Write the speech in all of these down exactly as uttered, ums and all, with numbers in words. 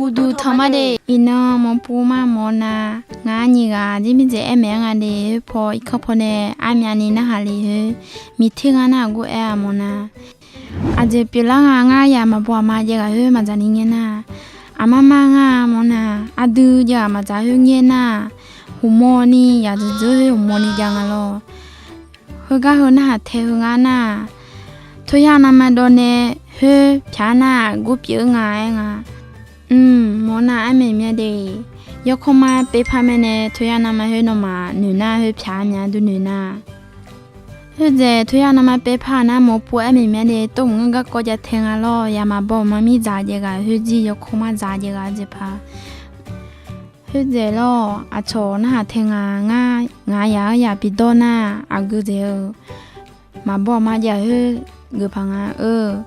Uqduq tanq ma de. Iqnan mawrpuv ma mawrnar, ngaq nyiq ghaq jir mirdzaeq aer maeq-aer nga de. Khoerpaw irkanr paw nae armyavni narhaq le khoer, miqter nga nar aqgeu aer-a mawrnar, aqjeq pyeuflar nga. Ngar yaq maqbaw aqma jaev ghaq khoer maqdzaq ni ngae nar, aqmar mar ngar mawrnar, aqdui jaev ghaq maqdzaq khoer ngae nar, hmqmawr ni yaq dzuq dzuq khoer hmqmawr ni jav nga lawr. Heugar heu narhaq tae heu ngar nar, toyar navma dawv nae khoer pyaq nar-aq gor pyeuf-eu nga aer nga. Mq, mawrnar armyaq mya de. Yawkawr mar paer par mae nae toyar navma khoer nawmaf noeq nar khoer pyaq mya duq noeq nar. Khoerdzaeq toyar navma paer par nar mawrpuv aer maeq mya de. Tov mq ngeur garkawv jav tae nga lawr. Yaq maqbaw aqma mirdzaq jaev ghaq khoer jir yawkawr mar dzaq jaev ghaq jeq paq. Khoerdzaeq lawr, aqcawq narhaq tae nga. Ngar, ngaq yaq-anr yaq bidawr nar, aqgeu dzaeq-eu maqbaw aqma jav khoer geuf paq nga. Eu,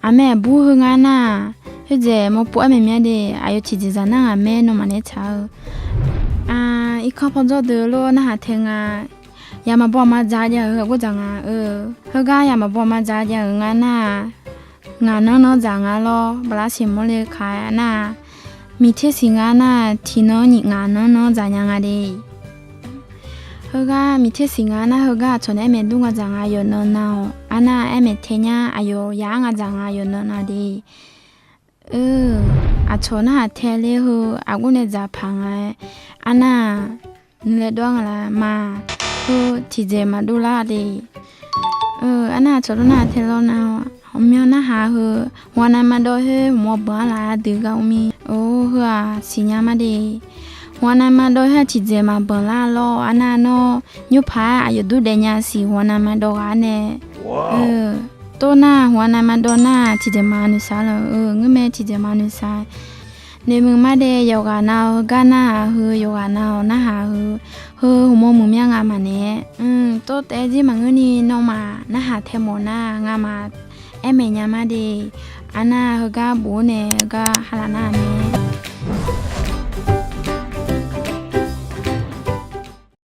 aqmae aqbur heu ngar nar, khoerdzaeq mawrpuv aer maeq mya de. Aqyawf tiqjeq dzaq nar ngaq maer nawmaf nae tsaq-eu. Irkanr paw dzawr deuq lawr narhaq tae nga. Yaq maqbaw aqma dzaq jav-eu aqgor dzaq nga. Eu, heugar yaq maqbaw aqma dzaq jav-eu ngar nar, ngaq nanr nanr dzaq nga lawr. Baqlar siq mawrle kaq nar, miqter siq nga nar, tiqnan nyiq ngaq nanr nanr dzaq nya nga de. Heugar miqter siq nga nar, heugar aqcawq nae aer maeq dur nga dzaq nga yawqnan nan-awq. Arnar aer maeq tae nyar, aqyawf yaq-anr nga dzaq nga yawqnan nan de. Eu, aqcawq narhaq tae ler heu aqgor nae dzaq paq nga-aer, arnar-aq, nuilaer dov-ar nga la ma. Heu tiqjeq maqdov lar de. Eu, arnar aqcawq dov narhaq tae lawr nar, hawqmyan narhaq heu, hmq-a navma dawv khoer hmq-a banq-ar laf-a deuq gar mr mir. Or, heu-aq siqnya ma de. Hmq-a navma dawv khoer-aq tiqjeq maqbanq lar lawr. Arnar nawr nymr paq-aer aqyawf dur daef nya siq hmq-a navma dawv ghaq-ar nae. Eu, tov nar hmq-a navma dawv nar tiqjeq maqnoeq sar lawr. Eu, ngeurmae tiqjeq maqnoeq sar. Noeqmuiq ma de. Yawqghaq nav-eu heugar narhaq heu, yawqghaq nav-awq narhaq heu, heu hmq-a muiq mya nga maqnaeq. Tov taef-aer jir maqngeur ni nawmaf narhaq tae mawf nar ngamaf aer maeq nya ma de. Arnar heugar bof-ar nae heugar ha laf nar mae.